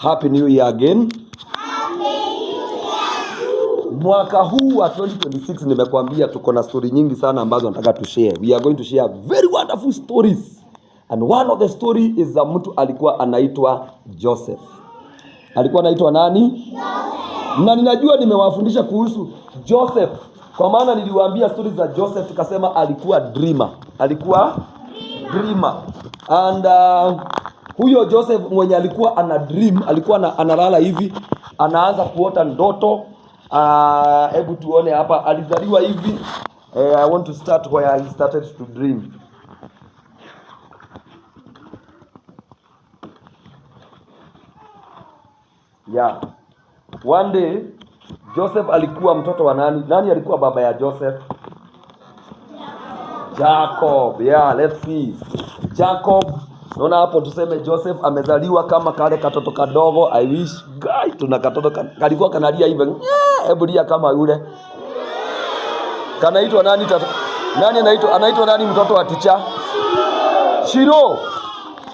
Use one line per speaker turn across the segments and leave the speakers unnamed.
Happy New Year again. Mwaka huu wa 2026 nimekuambia tuko na story nyingi sana ambazo nataka tu share. We are going to share very wonderful stories. And one of the story is za mtu alikuwa anaitwa Joseph. Alikuwa anaitwa nani? Joseph. Na ninajua nimewafundisha kuhusu Joseph, kwa maana niliwaambia stories za Joseph, tukasema alikuwa dreamer. Alikuwa dreamer. And huyo Joseph mwenye alikuwa ana dream, alikuwa analala hivi, anaanza kuota ndoto. Hebu tuone hapa, alizaliwa hivi. I want to start where he started to dream. Yeah. One day Joseph alikuwa mtoto wa nani? Nani alikuwa baba ya Joseph? Jacob. Yeah, let's see. Jacob. Naona hapo tuseme Joseph amezaliwa kama kale katoto kadogo. I wish guy tuna katoto kalikuwa kanalia hivi. Hebu lia kama yule. Kanaitwa nani tata? Nani anaitwa, anaitwa nani mtoto wa ticha? Shiro.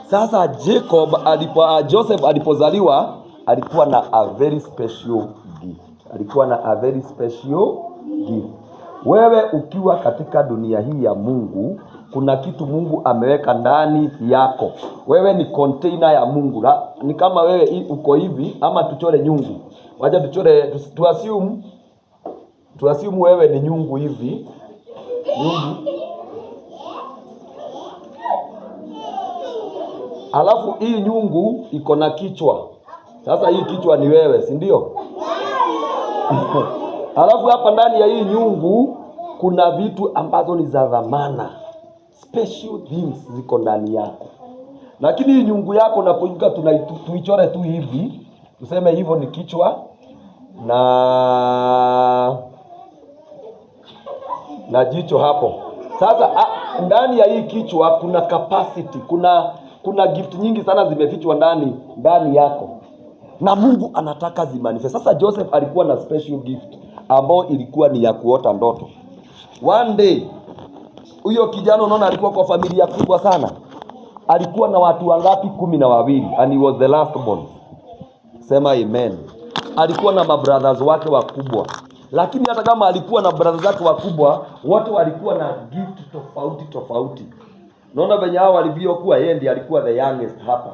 Sasa Jacob alipo, Joseph alipozaliwa alikuwa na a very special gift. Alikuwa na a very special gift. Wewe ukiwa katika dunia hii ya Mungu, kuna kitu Mungu ameweka ndani yako. Wewe ni container ya Mungu. La, ni kama wewe uko hivi, ama tuchore nyungu. Wacha tuchore, tu assume wewe ni nyungu hivi. Nyungu. Alafu hii nyungu iko na kichwa. Sasa hii kichwa ni wewe, si ndio? Alafu hapa ndani ya hii nyungu kuna vitu ambazo ni za dhamana. Special things ziko ndani yako. Lakini hii nyungu yako unapoinuka tuichore tu hivi, tuseme hivyo ni kichwa na jicho hapo. Sasa ndani ya hii kichwa kuna capacity, kuna gift nyingi sana zimefichwa ndani yako. Na Mungu anataka zimanifest. Sasa Joseph alikuwa na special gift ambayo ilikuwa ni ya kuota ndoto. One day huyo kijana unaona alikuwa kwa familia kubwa sana. Alikuwa na watu wangapi? 12, and he was the last born. Sema amen. Alikuwa na mabrothers wake wakubwa. Lakini hata kama alikuwa na brothers zake wakubwa, wote walikuwa na gift tofauti tofauti. Naona venye hao walivyokuwa, yeye ndiye alikuwa the youngest hapa.